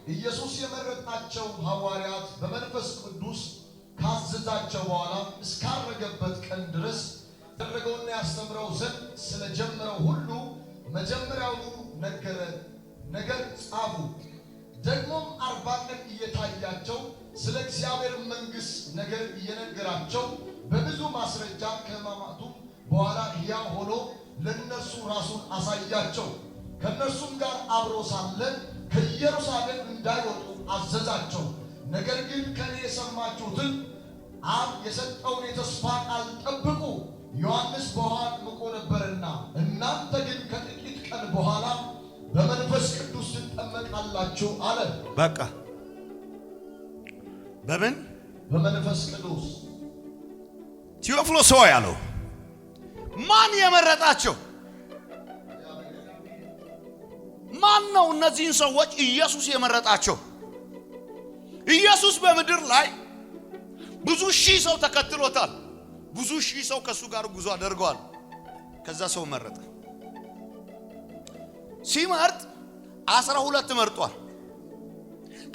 ኢየሱስ የመረጣቸው ሐዋርያት በመንፈስ ቅዱስ ካዘዛቸው በኋላ እስካረገበት ቀን ድረስ ያደረገውና ያስተምረው ዘንድ ስለጀመረው ሁሉ መጀመሪያውኑ ነገር ጻፉ። ደግሞም 40 ቀን እየታያቸው ስለ እግዚአብሔር መንግሥት ነገር እየነገራቸው በብዙ ማስረጃ ከሕማማቱም በኋላ ሕያው ሆኖ ለእነርሱ ራሱን አሳያቸው። ከእነርሱም ጋር አብሮ ሳለ ከኢየሩሳሌም እንዳይወጡ አዘዛቸው። ነገር ግን ከእኔ የሰማችሁትን አብ የሰጠውን የተስፋ ቃል ጠብቁ። ዮሐንስ በውኃ አጥምቆ ነበርና እናንተ ግን ከጥቂት ቀን በኋላ በመንፈስ ቅዱስ ትጠመቃላችሁ አለ። በቃ በምን? በመንፈስ ቅዱስ። ቴዎፍሎስ ሆይ ያለው ማን የመረጣቸው? ማን ነው እነዚህን ሰዎች ኢየሱስ የመረጣቸው? ኢየሱስ በምድር ላይ ብዙ ሺህ ሰው ተከትሎታል። ብዙ ሺህ ሰው ከእሱ ጋር ጉዞ አድርገዋል። ከዛ ሰው መረጠ። ሲመርጥ 12 መርጧል።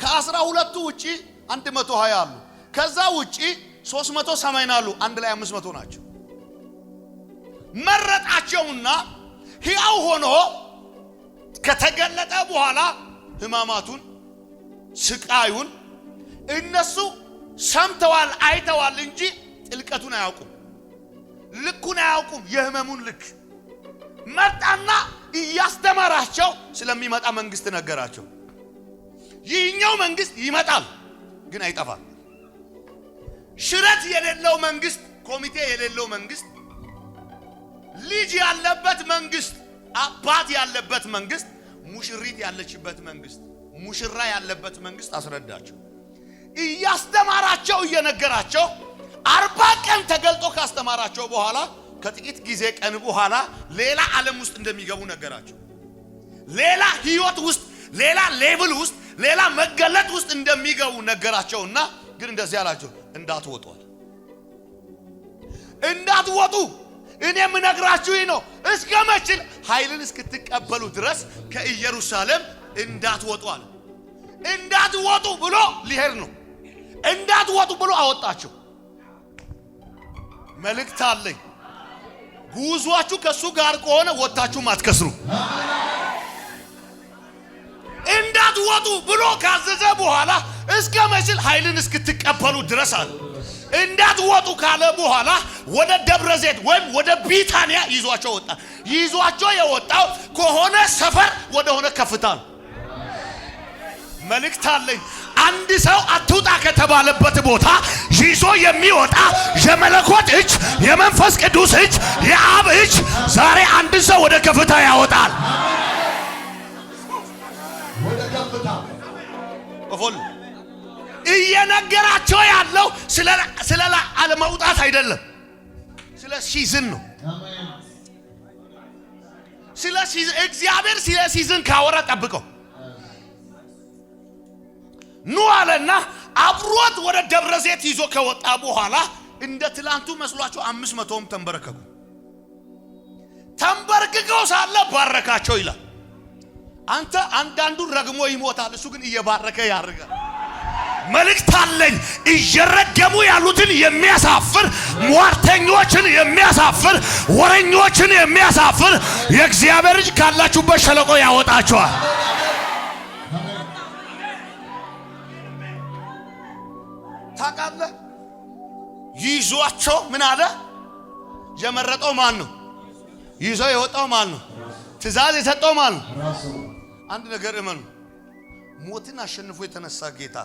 ከ12ቱ ውጪ 120 አሉ። ከዛ ውጪ 380 አሉ። አንድ ላይ 500 ናቸው። መረጣቸውና ሕያው ሆኖ ከተገለጠ በኋላ ሕማማቱን፣ ስቃዩን እነሱ ሰምተዋል፣ አይተዋል እንጂ ጥልቀቱን አያውቁም፣ ልኩን አያውቁም። የህመሙን ልክ መጣና እያስተማራቸው ስለሚመጣ መንግስት ነገራቸው። ይህኛው መንግስት ይመጣል ግን አይጠፋም። ሽረት የሌለው መንግስት፣ ኮሚቴ የሌለው መንግስት፣ ልጅ ያለበት መንግስት፣ አባት ያለበት መንግስት፣ ሙሽሪት ያለችበት መንግስት፣ ሙሽራ ያለበት መንግስት አስረዳቸው። እያስተማራቸው እየነገራቸው 40 ቀን ተገልጦ ካስተማራቸው በኋላ ከጥቂት ጊዜ ቀን በኋላ ሌላ ዓለም ውስጥ እንደሚገቡ ነገራቸው። ሌላ ህይወት ውስጥ፣ ሌላ level ውስጥ፣ ሌላ መገለጥ ውስጥ እንደሚገቡ ነገራቸውና ግን እንደዚህ አላቸው፣ እንዳትወጡ አለ። እንዳትወጡ እኔ የምነግራችሁ ይህ ነው። እስከ መቼ? ኃይልን እስክትቀበሉ ድረስ ከኢየሩሳሌም እንዳትወጡ አለ። እንዳትወጡ ብሎ ሊሄድ ነው። እንዳትወጡ ብሎ አወጣቸው። መልእክት አለኝ። ጉዟችሁ ከእሱ ጋር ከሆነ ወጥታችሁም አትከስሩ። እንዳትወጡ ብሎ ካዘዘ በኋላ እስከ መቼ? ኃይልን እስክትቀበሉ ድረስ አለ። እንዳትወጡ ካለ በኋላ ወደ ደብረ ዘይት ወይም ወደ ቢታንያ ይዟቸው ወጣ። ይዟቸው የወጣው ከሆነ ሰፈር ወደ ሆነ ከፍታ ነው። መልእክት አለኝ። አንድ ሰው አትውጣ ከተባለበት ቦታ ይዞ የሚወጣ የመለኮት እጅ፣ የመንፈስ ቅዱስ እጅ፣ የአብ እጅ ዛሬ አንድ ሰው ወደ ከፍታ ያወጣል። ወደ ከፍታ። ኦፎል እየነገራቸው ያለው ስለ አለመውጣት አይደለም፣ ስለ season ነው። አሜን። ስለ season፣ እግዚአብሔር ስለ season ካወራ ጠብቀው። ኑ አለና አብሮት ወደ ደብረ ዘይት ይዞ ከወጣ በኋላ እንደ ትላንቱ መስሏቸው 500ም ተንበረከኩ። ተንበርክከው ሳለ ባረካቸው ይላል። አንተ አንዳንዱን ረግሞ ይሞታል፣ እሱ ግን እየባረከ ያርጋል። መልእክት አለኝ። እየረገሙ ያሉትን የሚያሳፍር፣ ሟርተኞችን የሚያሳፍር፣ ወረኞችን የሚያሳፍር የእግዚአብሔር እጅ ካላችሁበት ሸለቆ ያወጣቸዋል። አሜን። ታውቃለህ? ይዟቸው ምን አለ? የመረጠው ማን ነው? ይዞ የወጣው ማን ነው? ትእዛዝ የሰጠው ማን ነው? ራሱ። አንድ ነገር እመኑ። ሞትን አሸንፎ የተነሳ ጌታ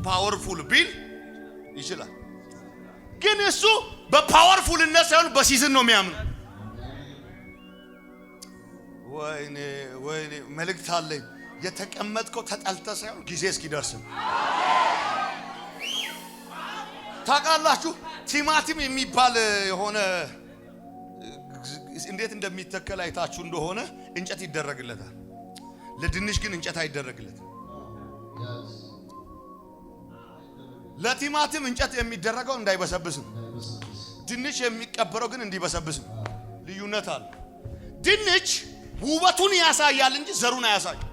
powerful ቢል ይችላል። ግን እሱ በ powerful ነት ሳይሆን በ season ነው የሚያምነው። ወይኔ ወይኔ፣ መልእክት አለኝ። የተቀመጥከው ተጠልተህ ሳይሆን ጊዜ እስኪደርስ ነው። ታውቃላችሁ፣ ቲማቲም የሚባል የሆነ እንዴት እንደሚተከል አይታችሁ እንደሆነ እንጨት ይደረግለታል። ለድንች ግን እንጨት አይደረግለትም። ለቲማቲም እንጨት የሚደረገው እንዳይበሰብስ ነው። ድንች የሚቀበረው ግን እንዲበሰብስ ነው። ልዩነት አለ። ድንች ውበቱን ያሳያል እንጂ ዘሩን አያሳይም።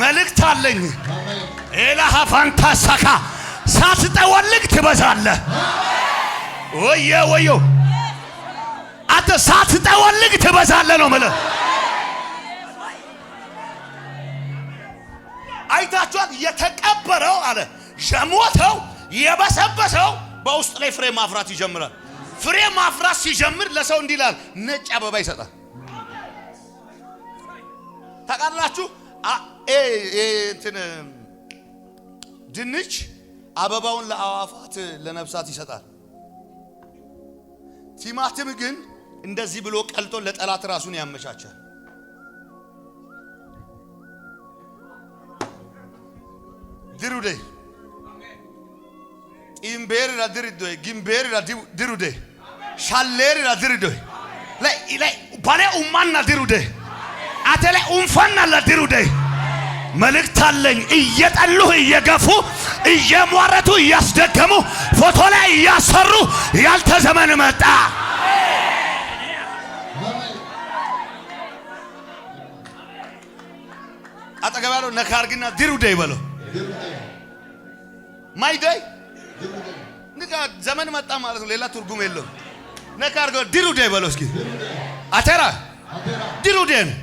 መልእክት አለኝ። ኤላሃ ፋንታሳካ ሳትጠወልግ ትበዛለህ። ወየ ወዮ አንተ ሳትጠወልግ ትበዛለህ ነው የምልህ። አይታችኋል። የተቀበረው አለ የሞተው የበሰበሰው በውስጥ ላይ ፍሬ ማፍራት ይጀምራል። ፍሬ ማፍራት ሲጀምር ለሰው እንዲህ ይላል፣ ነጭ አበባ ይሰጣል። ታውቃላችሁ፣ እንትን ድንች አበባውን ለአዋፋት ለነፍሳት ይሰጣል። ቲማቲም ግን እንደዚህ ብሎ ቀልጦ ለጠላት ራሱን ያመቻቻል። ድሩዴ ኢምቤሪራ ድርዶይ ጊምቤሪራ ድሩዴ ሻሌሪራ ድርዶይ ላይ ባሌ ኡማና ድሩዴ አተለ ኡንፋና ለድሩዴ መልእክት አለኝ። እየጠሉህ እየገፉ እየሟረቱ እያስደገሙ ፎቶ ላይ እያሰሩ ያልተ ዘመን መጣ። አጠገብ ያለው ነካ አድርግና diru day በለው። My day ንጋ ዘመን መጣ ማለት ነው። ሌላ ትርጉም የለውም። ነካ አድርገው diru day በለው እስኪ። Atera diru day ነው።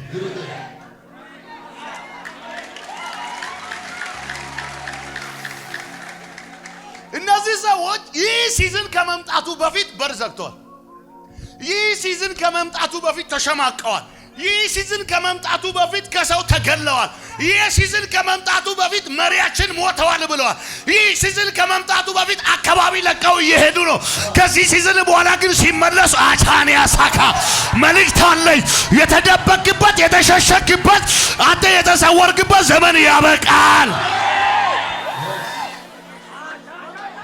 እነዚህ ሰዎች ይህ season ከመምጣቱ በፊት በር ዘግተዋል። ይህ season ከመምጣቱ በፊት ተሸማቀዋል። ይህ season ከመምጣቱ በፊት ከሰው ተገለዋል። ይህ season ከመምጣቱ በፊት መሪያችን ሞተዋል ብለዋል። ይህ season ከመምጣቱ በፊት አካባቢ ለቀው እየሄዱ ነው። ከዚህ season በኋላ ግን ሲመለሱ አቻን ያሳካ መልእክት አለኝ። የተደበቅበት የተሸሸግበት አንተ የተሰወርክበት ዘመን ያበቃል።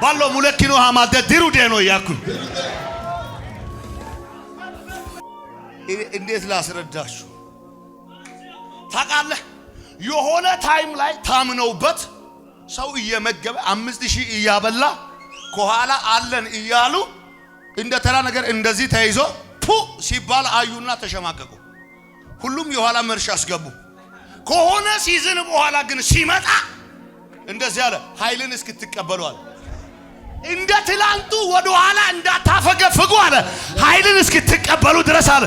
ባሎ ሙለኪኖ ሀማደ diru day ነው እያኩን እንዴት ላስረዳችሁ? ታውቃለህ፣ የሆነ time ላይ ታምነውበት ሰው እየመገበ 5000 እያበላ ከኋላ አለን እያሉ እንደ ተራ ነገር እንደዚህ ተይዞ ፑ ሲባል አዩና ተሸማቀቁ። ሁሉም የኋላ መርሻ አስገቡ። ከሆነ season በኋላ ግን ሲመጣ እንደዚህ አለ፣ ኃይልን እስክትቀበሉ አለ። እንደ ትላንቱ ወደ ኋላ እንዳታፈገፍጉ አለ። ኃይልን እስክትቀበሉ ድረስ አለ።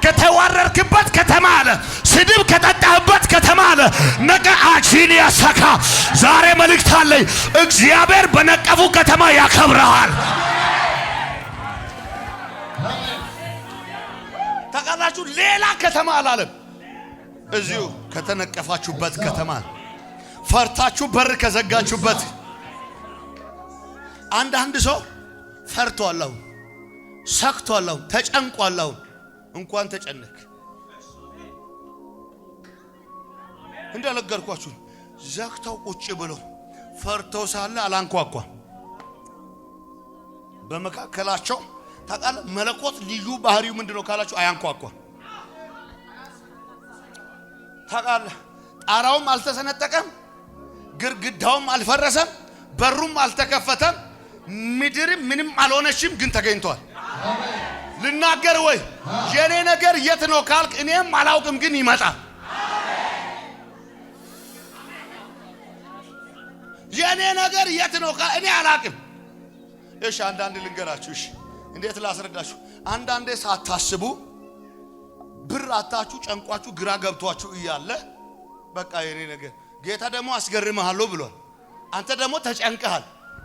ከተዋረርክበት ከተማ አለ፣ ስድብ ከጠጣህበት ከተማ አለ፣ ነገ አጂን ያሳካ። ዛሬ መልእክት አለኝ። እግዚአብሔር በነቀፉ ከተማ ያከብረሃል። ታውቃላችሁ፣ ሌላ ከተማ አላለም። እዚሁ ከተነቀፋችሁበት ከተማ ፈርታችሁ በር ከዘጋችሁበት አንዳንድ ሰው ፈርቷል፣ አሁን ሰክቷል፣ አሁን ተጨንቋል። አሁን እንኳን ተጨነክ እንደነገርኳችሁ ዘግተው ቁጭ ብለው ፈርተው ሳለ አላንኳኳም። በመካከላቸው ታውቃለህ፣ መለኮት ልዩ ባህሪው ምንድነው ካላችሁ አያንኳኳም። ታውቃለህ፣ ጣራውም አልተሰነጠቀም፣ ግድግዳውም አልፈረሰም፣ በሩም አልተከፈተም፣ ምድርም ምንም አልሆነችም፣ ግን ተገኝቷል። ልናገር ወይ የኔ ነገር የት ነው ካልክ እኔም አላውቅም፣ ግን ይመጣል። የኔ ነገር የት ነው ካልክ እኔ አላውቅም። እሺ አንዳንድ ልንገራችሁ። እሺ እንዴት ላስረዳችሁ? አንዳንዴ ሳታስቡ ብር አታችሁ ጨንቋችሁ ግራ ገብቷችሁ እያለ በቃ የኔ ነገር ጌታ ደግሞ አስገርምሃለሁ ብሏል። አንተ ደግሞ ተጨንቀሃል።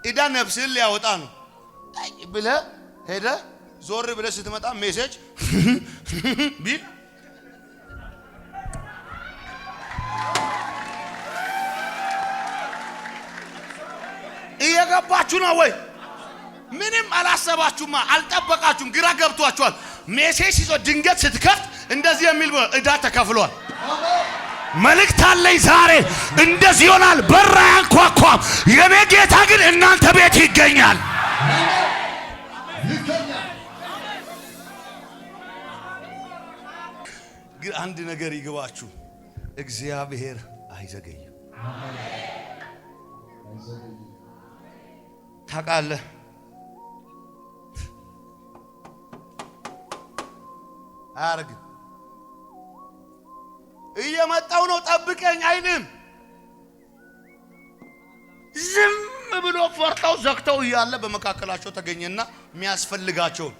ዕዳ ነፍስህን ሊያወጣ ነው ብለህ ሄደህ ዞር ብለህ ስትመጣ message ቢል እየገባችሁ ነው ወይ? ምንም አላሰባችሁማ፣ አልጠበቃችሁም፣ ግራ ገብቷችኋል። message ይዞ ድንገት ስትከፍት እንደዚህ የሚል ዕዳ ተከፍሏል። መልእክት አለኝ ዛሬ እንደዚህ ይሆናል። በር አያንኳኳም። የኔ ጌታ ግን እናንተ ቤት ይገኛል። ግን አንድ ነገር ይግባችሁ፣ እግዚአብሔር አይዘገይም። ታውቃለህ፣ አያርግም። እየመጣው ነው ጠብቀኝ አይልም። ዝም ብሎ ፈርተው ዘግተው እያለ በመካከላቸው ተገኘና የሚያስፈልጋቸውን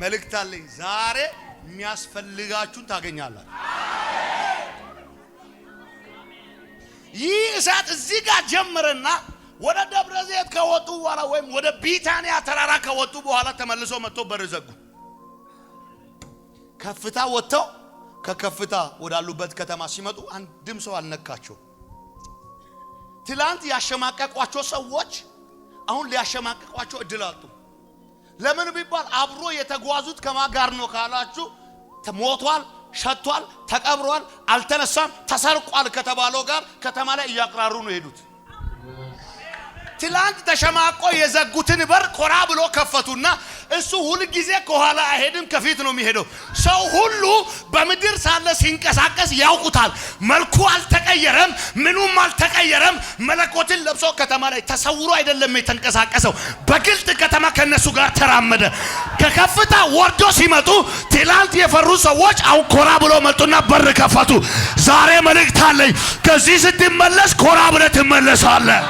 መልእክት አለኝ። ዛሬ የሚያስፈልጋችሁን ታገኛላችሁ። ይህ እሳት እዚህ ጋር ጀመረና ወደ ደብረ ዘይት ከወጡ በኋላ ወይም ወደ ቢታንያ ተራራ ከወጡ በኋላ ተመልሶ መጥቶ በር ዘጉ። ከፍታ ወጥተው ከከፍታ ወዳሉበት ከተማ ሲመጡ አንድም ሰው አልነካቸው። ትላንት ያሸማቀቋቸው ሰዎች አሁን ሊያሸማቀቋቸው እድል አጡ። ለምን ቢባል አብሮ የተጓዙት ከማን ጋር ነው ካላችሁ፣ ሞቷል፣ ሸቷል፣ ተቀብሯል፣ አልተነሳም፣ ተሰርቋል ከተባለው ጋር ከተማ ላይ እያቅራሩ ነው የሄዱት። ትላንት ተሸማቆ የዘጉትን በር ኮራ ብሎ ከፈቱና እሱ ሁል ጊዜ ከኋላ አይሄድም፣ ከፊት ነው የሚሄደው። ሰው ሁሉ በምድር ሳለ ሲንቀሳቀስ ያውቁታል። መልኩ አልተቀየረም፣ ምኑም አልተቀየረም። መለኮትን ለብሶ ከተማ ላይ ተሰውሮ አይደለም የተንቀሳቀሰው፣ በግልጥ ከተማ ከነሱ ጋር ተራመደ። ከከፍታ ወርዶ ሲመጡ ትላንት የፈሩ ሰዎች አሁን ኮራ ብሎ መጡና በር ከፈቱ። ዛሬ መልእክት አለኝ። ከዚህ ስትመለስ ኮራ ብለህ ትመለሳለህ።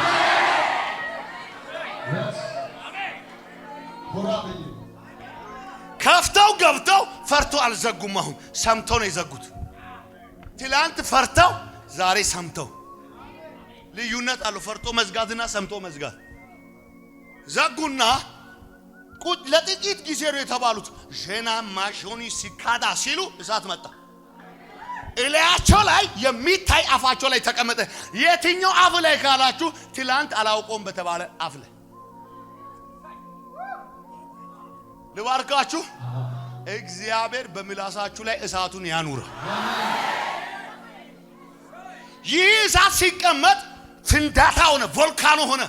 ኮራ ብዬ ከፍተው ገብተው ፈርቶ አልዘጉም። አሁን ሰምተው ነው የዘጉት። ትላንት ፈርተው ዛሬ ሰምተው፣ ልዩነት አለው። ፈርቶ መዝጋትና ሰምቶ መዝጋት። ዘጉና ቁጭ ለጥቂት ጊዜ ነው የተባሉት። ዤና ማሾኒ ሲካዳ ሲሉ እሳት መጣ። እላያቸው ላይ የሚታይ አፋቸው ላይ ተቀመጠ። የትኛው አፍ ላይ ካላችሁ ትላንት አላውቆም በተባለ አፍ ላይ ልባርካችሁ። እግዚአብሔር በምላሳችሁ ላይ እሳቱን ያኑር። ይህ እሳት ሲቀመጥ ፍንዳታ ሆነ፣ ቮልካኖ ሆነ።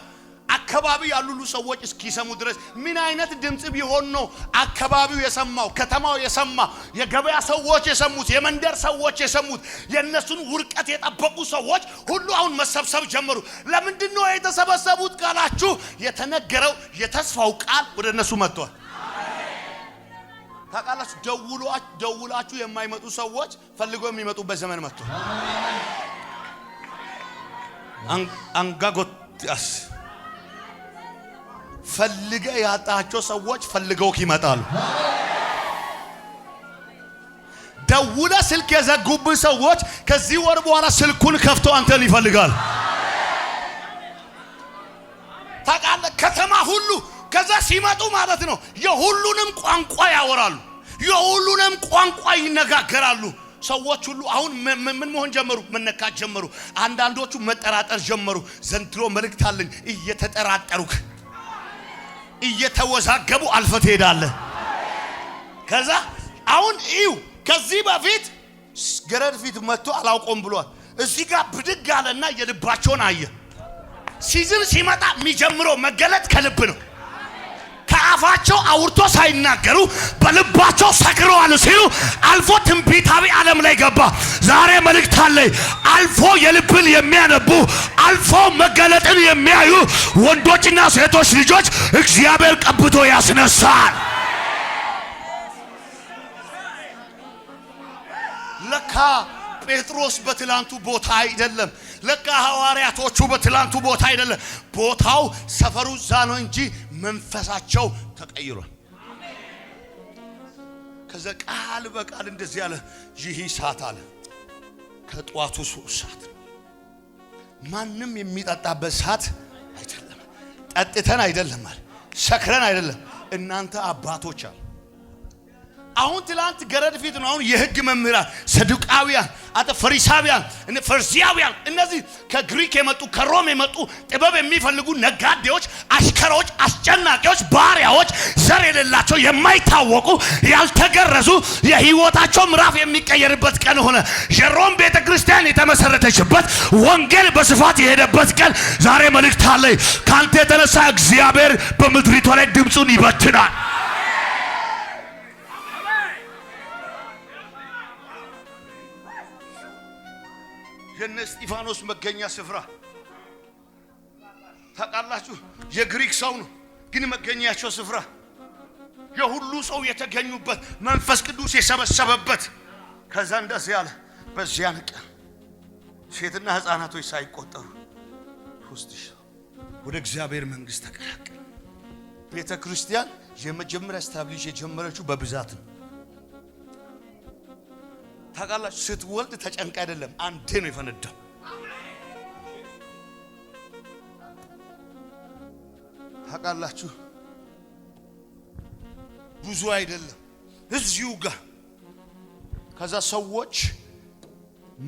አካባቢው ያሉ ሁሉ ሰዎች እስኪሰሙ ድረስ ምን አይነት ድምፅ ቢሆን ነው አካባቢው የሰማው፣ ከተማው የሰማ፣ የገበያ ሰዎች የሰሙት፣ የመንደር ሰዎች የሰሙት፣ የእነሱን ውርቀት የጠበቁ ሰዎች ሁሉ አሁን መሰብሰብ ጀመሩ። ለምንድን ነው የተሰበሰቡት ካላችሁ የተነገረው የተስፋው ቃል ወደ እነሱ መጥቷል። ታውቃላችሁ፣ ደውላችሁ የማይመጡ ሰዎች ፈልገው የሚመጡበት ዘመን መጥቷል። አንጋጎትያስ ፈልገ ያጣቸው ሰዎች ፈልገው ይመጣሉ። ደውለ ስልክ የዘጉብህ ሰዎች ከዚህ ወር በኋላ ስልኩን ከፍተው አንተን ይፈልጋል። ታውቃለህ፣ ከተማ ሁሉ ከዛ ሲመጡ ማለት ነው የሁሉንም ቋንቋ ያወራሉ፣ የሁሉንም ቋንቋ ይነጋገራሉ። ሰዎች ሁሉ አሁን ምን መሆን ጀመሩ? መነካት ጀመሩ። አንዳንዶቹ መጠራጠር ጀመሩ። ዘንድሮ መልእክት አለኝ። እየተጠራጠሩክ እየተወዛገቡ አልፈ ትሄዳለህ። ከዛ አሁን እዩ፣ ከዚህ በፊት ገረድ ፊት መጥቶ አላውቆም ብሏል። እዚህ ጋር ብድግ አለና የልባቸውን አየ። Season ሲመጣ የሚጀምረው መገለጥ ከልብ ነው። ከአፋቸው አውርቶ ሳይናገሩ በልባቸው ሰክረዋል ሲሉ አልፎ ትንቢታዊ ዓለም ላይ ገባ። ዛሬ መልእክት አለኝ። አልፎ የልብን የሚያነቡ፣ አልፎ መገለጥን የሚያዩ ወንዶችና ሴቶች ልጆች እግዚአብሔር ቀብቶ ያስነሳል። ለካ ጴጥሮስ በትላንቱ ቦታ አይደለም። ለካ ሐዋርያቶቹ በትላንቱ ቦታ አይደለም። ቦታው ሰፈሩ እዛ ነው እንጂ መንፈሳቸው ተቀይሯል። ከዛ ቃል በቃል እንደዚህ አለ፣ ይህ ሰዓት አለ ከጠዋቱ 3 ሰዓት ማንም የሚጠጣበት ሰዓት አይደለም። ጠጥተን አይደለም አለ፣ ሰክረን አይደለም። እናንተ አባቶች አለ። አሁን ትላንት ገረድ ፊት ነው። አሁን የህግ መምህራን ሰዱቃውያን፣ አተ ፈሪሳውያን፣ ፈርሲያውያን፣ እነዚህ ከግሪክ የመጡ፣ ከሮም የመጡ ጥበብ የሚፈልጉ ነጋዴዎች፣ አሽከሮች፣ አስጨናቂዎች፣ ባሪያዎች፣ ዘር የሌላቸው፣ የማይታወቁ፣ ያልተገረዙ የህይወታቸው ምዕራፍ የሚቀየርበት ቀን ሆነ። የሮም ቤተ ክርስቲያን የተመሰረተችበት፣ ወንጌል በስፋት የሄደበት ቀን ዛሬ መልእክት አለኝ። ካንተ የተነሳ እግዚአብሔር በምድሪቷ ላይ ድምፁን ይበትናል። የነ እስጢፋኖስ መገኛ ስፍራ ታውቃላችሁ። የግሪክ ሰው ነው፣ ግን መገኛቸው ስፍራ የሁሉ ሰው የተገኙበት፣ መንፈስ ቅዱስ የሰበሰበበት። ከዛ እንደዚህ ያለ፣ በዚያን ቀን ሴትና ሕፃናቶች ሳይቆጠሩ 3000። ወደ እግዚአብሔር መንግስት ተቀላቀለ። ቤተ ክርስቲያን የመጀመሪያ establish የጀመረችው በብዛት ነው። ታውቃላችሁ፣ ስትወልድ ተጨንቃ አይደለም፣ አንዴ ነው የፈነዳው። ታውቃላችሁ፣ ብዙ አይደለም እዚሁ ጋር። ከዛ ሰዎች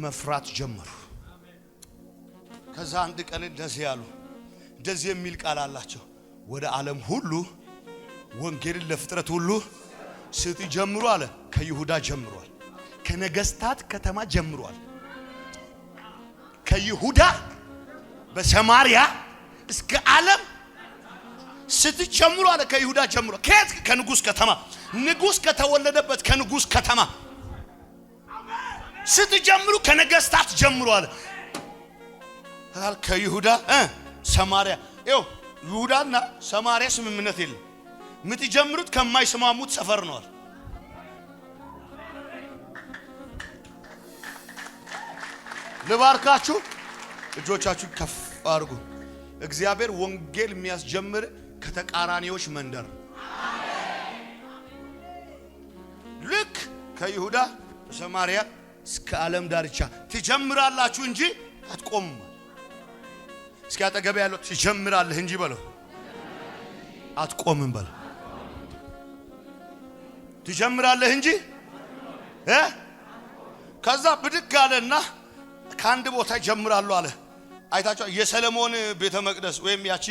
መፍራት ጀመሩ። ከዛ አንድ ቀን እንደዚህ ያሉ፣ እንደዚህ የሚል ቃል አላቸው። ወደ ዓለም ሁሉ ወንጌልን ለፍጥረት ሁሉ ስትጀምሩ አለ። ከይሁዳ ጀምሯል። ከነገስታት ከተማ ጀምሯል። ከይሁዳ በሰማሪያ እስከ ዓለም ስትጀምሩ አለ። ከይሁዳ ጀምሮ ከየት? ከንጉስ ከተማ፣ ንጉስ ከተወለደበት ከንጉስ ከተማ ስትጀምሩ፣ ከነገስታት ጀምሮ አለ። ከይሁዳ ሰማሪያ፣ ይኸው ይሁዳና ሰማሪያ ስምምነት የለም። የምትጀምሩት ከማይስማሙት ሰፈር ነው አለ። ልባርካችሁ፣ እጆቻችሁ ከፍ አድርጉ። እግዚአብሔር ወንጌል የሚያስጀምር ከተቃራኒዎች መንደር ነው። ልክ ከይሁዳ ሰማሪያ እስከ ዓለም ዳርቻ ትጀምራላችሁ እንጂ አትቆሙም። እስኪ አጠገብ ያለው ትጀምራለህ እንጂ በለው፣ አትቆምም በለው። ትጀምራለህ እንጂ እ ከዛ ብድግ አለና ከአንድ ቦታ ይጀምራሉ አለ። አይታችሁ የሰለሞን ቤተ መቅደስ ወይም ያቺ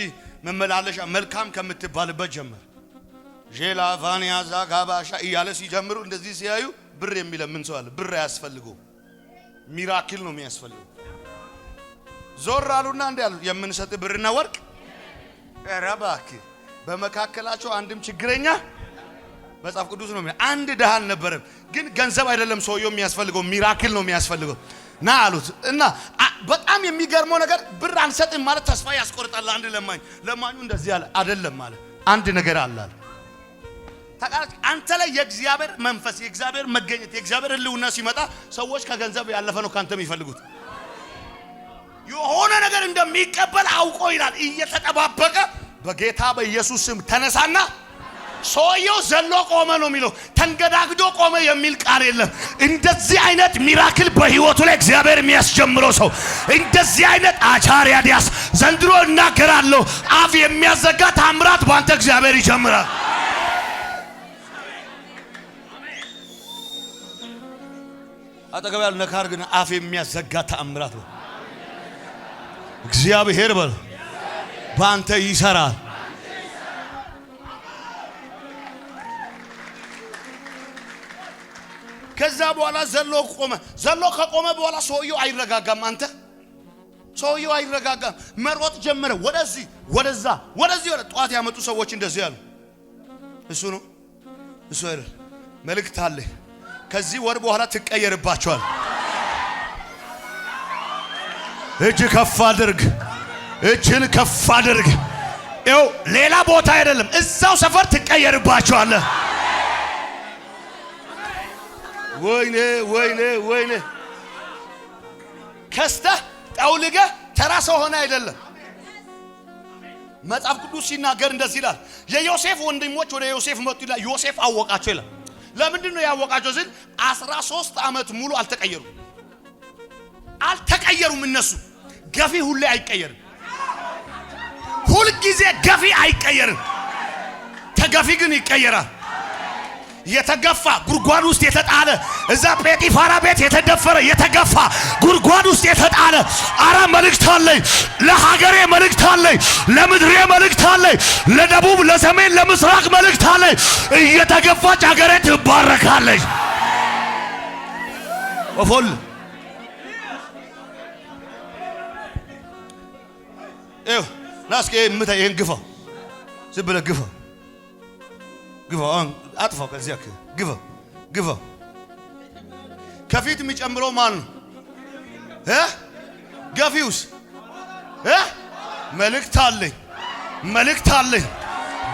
መመላለሻ መልካም ከምትባልበት ጀመረ። ዤላ ቫንያ ዛጋባሻ እያለ ሲጀምሩ እንደዚህ ሲያዩ ብር የሚለምን ሰው አለ። ብር አያስፈልገው፣ miracle ነው የሚያስፈልገው። ዞር አሉና እንዲህ አሉ፣ የምንሰጥ ብርና ወርቅ ኧረ እባክህ፣ በመካከላቸው አንድም ችግረኛ፣ መጽሐፍ ቅዱስ ነው፣ አንድ ድሃ አልነበረም። ግን ገንዘብ አይደለም ሰውየው የሚያስፈልገው፣ miracle ነው የሚያስፈልገው። ና አሉት እና በጣም የሚገርመው ነገር ብር አንሰጥም ማለት ተስፋ ያስቆርጣል። አንድ ለማኝ፣ ለማኙ እንደዚህ አለ፣ አይደለም አለ፣ አንድ ነገር አለ አለ። ታውቃለህ፣ አንተ ላይ የእግዚአብሔር መንፈስ፣ የእግዚአብሔር መገኘት፣ የእግዚአብሔር ሕልውና ሲመጣ ሰዎች ከገንዘብ ያለፈ ነው ካንተ የሚፈልጉት። የሆነ ነገር እንደሚቀበል አውቆ ይላል እየተጠባበቀ፣ በጌታ በኢየሱስ ስም ተነሳና ሰውየው ዘሎ ቆመ ነው የሚለው። ተንገዳግዶ ቆመ የሚል ቃል የለም። እንደዚህ አይነት miracle በህይወቱ ላይ እግዚአብሔር የሚያስጀምረው ሰው፣ እንደዚህ አይነት አቻሪያ ዲያስ፣ ዘንድሮ እናገራለሁ፣ አፍ የሚያዘጋ ታምራት በአንተ እግዚአብሔር ይጀምራል። አጠገብ ያሉ ነካር ግን አፍ የሚያዘጋ ተአምራት ነው። እግዚአብሔር በል በአንተ ይሰራል። ከዛ በኋላ ዘሎ ቆመ። ዘሎ ከቆመ በኋላ ሰውየው አይረጋጋም። አንተ ሰውየው አይረጋጋም። መሮጥ ጀመረ። ወደዚህ ወደዛ፣ ወደዚህ ወደ ጠዋት ያመጡ ሰዎች እንደዚህ ያሉ፣ እሱ ነው እሱ አይደል። መልእክት አለ። ከዚህ ወር በኋላ ትቀየርባቸዋል። እጅ ከፍ አድርግ። እጅን ከፍ አድርግ። ይኸው ሌላ ቦታ አይደለም፣ እዛው ሰፈር ትቀየርባቸዋለህ። ወይኔ ወይኔ ወይኔ! ከስተህ ጠውልገህ ተራ ሰው ሆነ አይደለም። መጽሐፍ ቅዱስ ሲናገር እንደዚህ ይላል። የዮሴፍ ወንድሞች ወደ ዮሴፍ መጡ ይላል። ዮሴፍ አወቃቸው ይላል። ለምንድን ነው ያወቃቸው ሲል 13 ዓመት ሙሉ አልተቀየሩም። አልተቀየሩም። እነሱ ገፊ ሁሌ አይቀየርም። ሁልጊዜ ገፊ አይቀየርም። ተገፊ ግን ይቀየራል። የተገፋ፣ ጉድጓድ ውስጥ የተጣለ፣ እዛ ጴጢፋራ ቤት የተደፈረ፣ የተገፋ፣ ጉድጓድ ውስጥ የተጣለ፣ አረ መልእክት አለኝ ለሀገሬ፣ መልእክት አለኝ ለምድሬ፣ መልእክት አለኝ ለደቡብ፣ ለሰሜን፣ ለምስራቅ መልእክት አለኝ። እየተገፋች ሀገሬ ትባረካለች። ኦፎል ይኸው ና እስኪ ምታ፣ ይሄን ግፋው፣ ዝም ብለህ ግፋው፣ ግፋው፣ አሁን አጥፋው፣ ከዚያ ግፋው፣ ግፋው። ከፊት የሚጨምረው ማን ነው እ? ገፊውስ እ? መልእክት አለኝ፣ መልእክት አለኝ።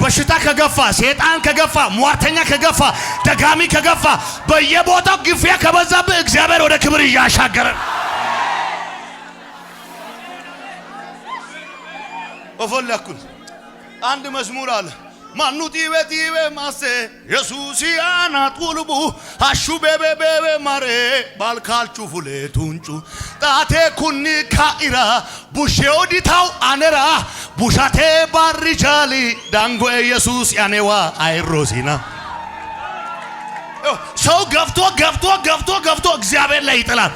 በሽታ ከገፋ፣ ሴጣን ከገፋ፣ ሟርተኛ ከገፋ፣ ደጋሚ ከገፋ፣ በየቦታው ግፊያ ከበዛብህ እግዚአብሔር ወደ ክብር እያሻገረ። Ofollakun አንድ መዝሙር አለ። Mannu xiiwe xiiwe masse Yesuusi aana xulbu hashshu bebe bebe mare balkalchu fule tuncu xaate kunni ka'ira bushew ditaw anera bushate barri jaali dangoe ኢየሱስ ያኔዋ አይሮሲና። ሰው ገፍቶ ገፍቶ ገፍቶ ገፍቶ እግዚአብሔር ላይ ይጥላል።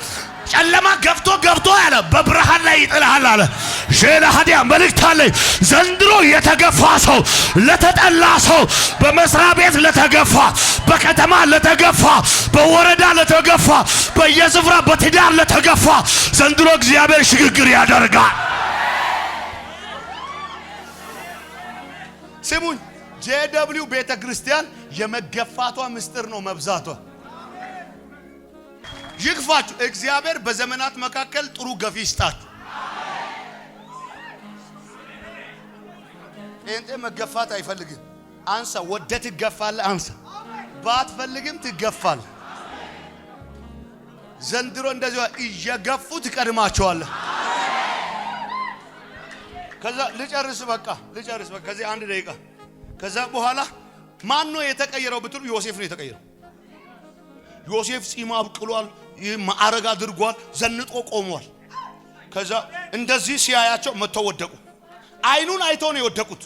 ጨለማ ገፍቶ ገፍቶ ያለ በብርሃን ላይ ይጥልሃል አለ። ሼላ ሀዲያ መልእክት አለኝ። ዘንድሮ የተገፋ ሰው፣ ለተጠላ ሰው፣ በመስሪያ ቤት ለተገፋ፣ በከተማ ለተገፋ፣ በወረዳ ለተገፋ፣ በየስፍራ በትዳር ለተገፋ ዘንድሮ እግዚአብሔር ሽግግር ያደርጋል። ስሙኝ፣ JW ቤተ ክርስቲያን የመገፋቷ ምስጢር ነው መብዛቷ። ይግፋችሁ። እግዚአብሔር በዘመናት መካከል ጥሩ ገፊ ይስጣችሁ። ጴንጤ መገፋት አይፈልግም። አንሳ፣ ወደ ትገፋለህ። አንሳ፣ ባትፈልግም ትገፋለህ። ዘንድሮ እንደዚህ እየገፉ ትቀድማቸዋለህ። ከዛ ልጨርስ፣ በቃ ልጨርስ፣ በቃ ከዚህ አንድ ደቂቃ። ከዛ በኋላ ማን ነው የተቀየረው ብትሉ ዮሴፍ ነው የተቀየረው። ዮሴፍ ጺም አብቅሏል፣ ማዕረግ አድርጓል፣ ዘንጦ ቆሟል። ከዛ እንደዚህ ሲያያቸው መጥተው ወደቁ። አይኑን አይተው ነው የወደቁት።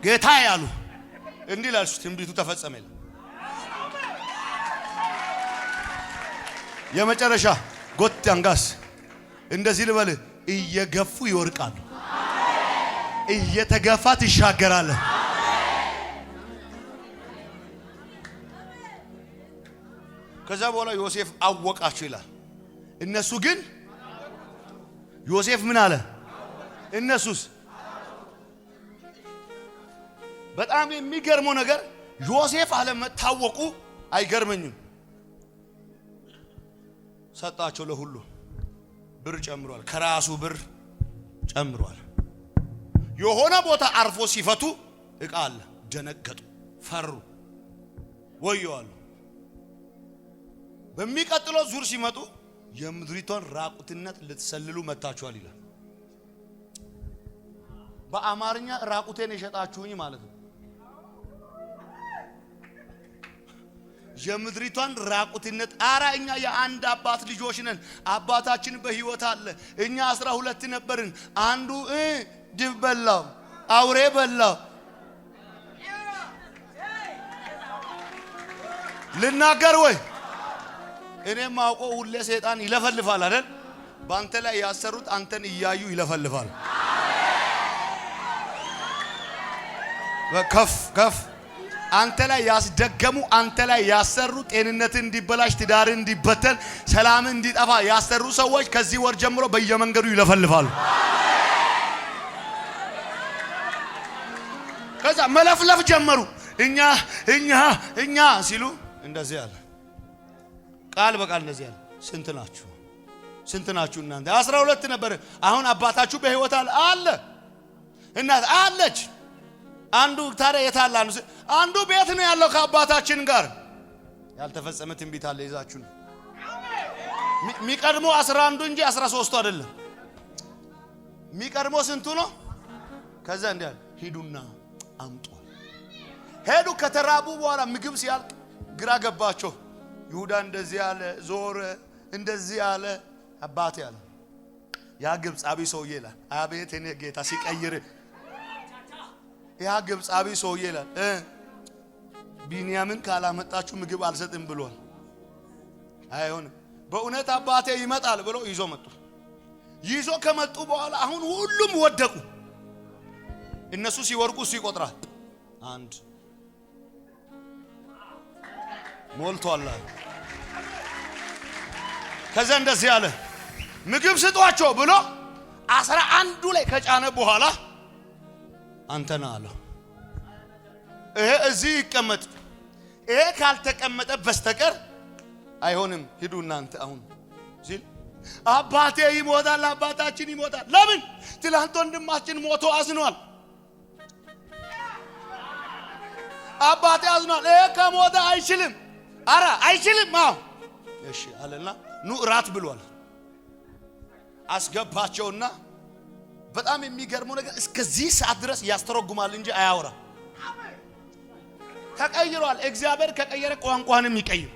ጌታ ያሉ እንዲህ ይላል፣ ትንቢቱ ተፈጸመ ይላል። የመጨረሻ ጎት አንጋስ እንደዚህ ልበል፣ እየገፉ ይወርቃሉ፣ እየተገፋ ትሻገራለህ። ከዛ በኋላ ዮሴፍ አወቃቸው ይላል። እነሱ ግን ዮሴፍ ምን አለ? እነሱስ በጣም የሚገርመው ነገር ዮሴፍ አለመታወቁ አይገርመኝም። ሰጣቸው ለሁሉ ብር ጨምሯል፣ ከራሱ ብር ጨምሯል። የሆነ ቦታ አርፎ ሲፈቱ እቃ አለ። ደነገጡ፣ ፈሩ፣ ወየዋሉ። በሚቀጥለው ዙር ሲመጡ የምድሪቷን ራቁትነት ልትሰልሉ መታችኋል ይላል። በአማርኛ ራቁቴን የሸጣችሁኝ ማለት ነው። የምድሪቷን ራቁትነት፣ አራ እኛ የአንድ አባት ልጆች ነን። አባታችን በሕይወት አለ። እኛ 12 ነበርን። አንዱ ድብ በላው፣ አውሬ በላው። ልናገር ወይ? እኔም አውቆ ሁሌ ሰይጣን ይለፈልፋል አይደል? በአንተ ላይ ያሰሩት አንተን እያዩ ይለፈልፋል። ከፍ ከፍ አንተ ላይ ያስደገሙ፣ አንተ ላይ ያሰሩ፣ ጤንነትን እንዲበላሽ፣ ትዳርን እንዲበተን፣ ሰላምን እንዲጠፋ ያሰሩ ሰዎች ከዚህ ወር ጀምሮ በየመንገዱ ይለፈልፋሉ። ከዛ መለፍለፍ ጀመሩ። እኛ እኛ እኛ ሲሉ እንደዚህ አለ፣ ቃል በቃል እንደዚህ አለ። ስንት ናችሁ? ስንት ናችሁ እናንተ? 12 ነበር። አሁን አባታችሁ በሕይወት አለ አለ፣ እናት አለች። አንዱ ታዲያ የት አለ? አንዱ ቤት ነው ያለው ከአባታችን ጋር። ያልተፈጸመ ትንቢት አለ ይዛችሁ ነው። የሚቀድመው 11ዱ እንጂ 13ቱ አይደለም። የሚቀድመው ስንቱ ነው? ከዛ እንዲህ አለ፣ ሂዱና አምጡ። ሄዱ። ከተራቡ በኋላ ምግብ ሲያልቅ ግራ ገባቸው። ይሁዳ እንደዚህ አለ፣ ዞረ፣ እንደዚህ አለ። አባቴ አለ ያ ግብፃዊ ሰውዬ ይላል። አቤት እኔ ጌታ ሲቀይር፣ ያ ግብፃዊ ሰውዬ ይላል፣ ቢንያምን ካላመጣችሁ ምግብ አልሰጥም ብሏል። አይሆንም፣ በእውነት አባቴ ይመጣል ብሎ ይዞ መጡ። ይዞ ከመጡ በኋላ አሁን ሁሉም ወደቁ። እነሱ ሲወርቁ እሱ ይቆጥራል። አንድ ሞልቷል። ከዛ እንደዚህ አለ፣ ምግብ ስጧቸው ብሎ 11ዱ ላይ ከጫነ በኋላ አንተ ና አለው። ይሄ እዚህ ይቀመጥ፣ ይሄ ካልተቀመጠ በስተቀር አይሆንም። ሂዱ እናንተ አሁን ሲል አባቴ ይሞታል፣ አባታችን ይሞታል። ለምን? ትላንት ወንድማችን ሞቶ አዝኗል። አባቴ አዝኗል። ይሄ ከሞተ አይችልም፣ አረ አይችልም። አዎ እሺ አለና ኑ እራት ብሏል። አስገባቸውና በጣም የሚገርመው ነገር እስከዚህ ሰዓት ድረስ ያስተረጉማል እንጂ አያወራ። ተቀይሯል። እግዚአብሔር ከቀየረ ቋንቋንም ይቀይር።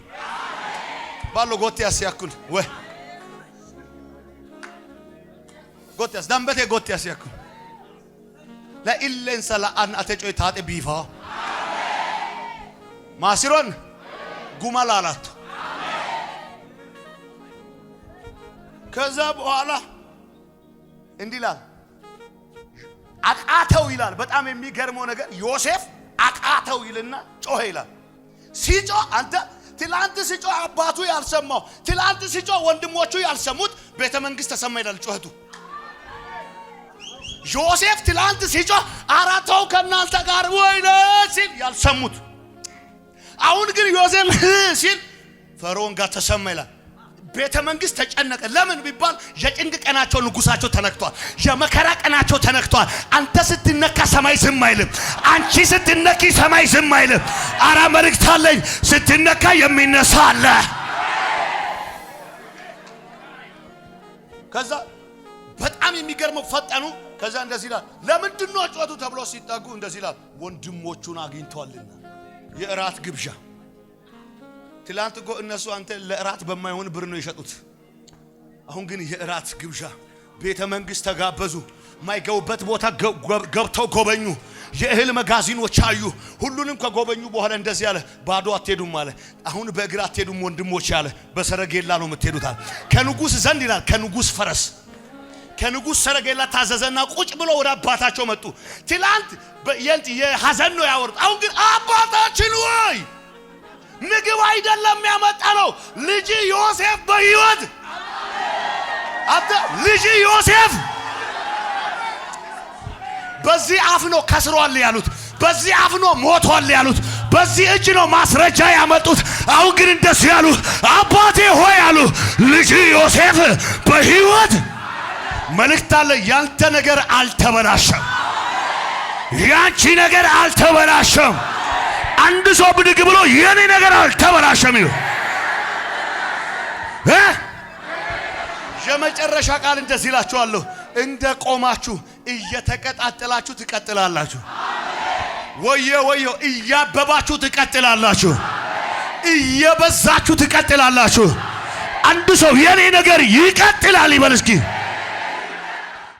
ባሎ ጎትያስ ያኩል ወይ ጎትያስ ዳንበቴ ጎትያስ ያኩል ለኢሌንሰ ለአን አቴጮይ ታጤ ቢፋ ማሲሮን ጉመላላቱ። ከዛ በኋላ እንዲህ ይላል፣ አቃተው ይላል። በጣም የሚገርመው ነገር ዮሴፍ አቃተው ይልና ጮኸ ይላል። ሲጮህ አንተ ትላንት ሲጮህ አባቱ ያልሰማው፣ ትላንት ሲጮህ ወንድሞቹ ያልሰሙት ቤተ መንግስት ተሰማ ይላል ጮኸቱ። ዮሴፍ ትላንት ሲጮህ አራተው ከእናንተ ጋር ወይነ ሲል ያልሰሙት፣ አሁን ግን ዮሴፍ ሲል ፈርዖን ጋር ተሰማ ይላል። ቤተ መንግስት ተጨነቀ። ለምን ቢባል የጭንቅ ቀናቸው ንጉሳቸው ተነክቷል። የመከራ ቀናቸው ተነክቷል። አንተ ስትነካ ሰማይ ዝም አይልም። አንቺ ስትነኪ ሰማይ ዝም አይልም። አራ መልእክት አለኝ። ስትነካ የሚነሳ አለ። ከዛ በጣም የሚገርመው ፈጠኑ። ከዛ እንደዚህ ይላል፣ ለምንድን ነው ጮቱ ተብሎ ሲጠጉ እንደዚህ ይላል፣ ወንድሞቹን አግኝቷልና የእራት ግብዣ። ትላንት እኮ እነሱ አንተ ለእራት በማይሆን ብር ነው የሸጡት። አሁን ግን የእራት ግብዣ ቤተ መንግስት ተጋበዙ። ማይገቡበት ቦታ ገብተው ጎበኙ። የእህል መጋዚኖች አዩ። ሁሉንም ከጎበኙ በኋላ እንደዚህ አለ፣ ባዶ አትሄዱም አለ። አሁን በእግር አትሄዱም ወንድሞች አለ፣ በሰረጌላ ነው የምትሄዱት አለ። ከንጉስ ዘንድ ይላል፣ ከንጉስ ፈረስ ከንጉስ ሰረገላ ታዘዘና ቁጭ ብሎ ወደ አባታቸው መጡ። ትላንት የሐዘን ነው ያወሩት። አሁን ግን አባታችን ወይ ምግብ አይደለም ያመጣ ነው፣ ልጅ ዮሴፍ በሕይወት አንተ ልጅ ዮሴፍ በዚህ አፍ ነው ከስሯል ያሉት፣ በዚህ አፍ ነው ሞቷል ያሉት፣ በዚህ እጅ ነው ማስረጃ ያመጡት። አሁን ግን እንደሱ ያሉ አባቴ ሆይ ያሉ ልጅ ዮሴፍ በሕይወት። መልእክት አለ። ያንተ ነገር አልተበላሸም። ያንቺ ነገር አልተበላሸም። አንድ ሰው ብድግ ብሎ የኔ ነገር አልተበላሸም ይሉ እ የመጨረሻ ቃል እንደዚህ እላችኋለሁ፣ እንደ ቆማችሁ እየተቀጣጠላችሁ ትቀጥላላችሁ። ወየ ወየ እያበባችሁ ትቀጥላላችሁ። እየበዛችሁ ትቀጥላላችሁ። አንድ ሰው የኔ ነገር ይቀጥላል ይበል እስኪ።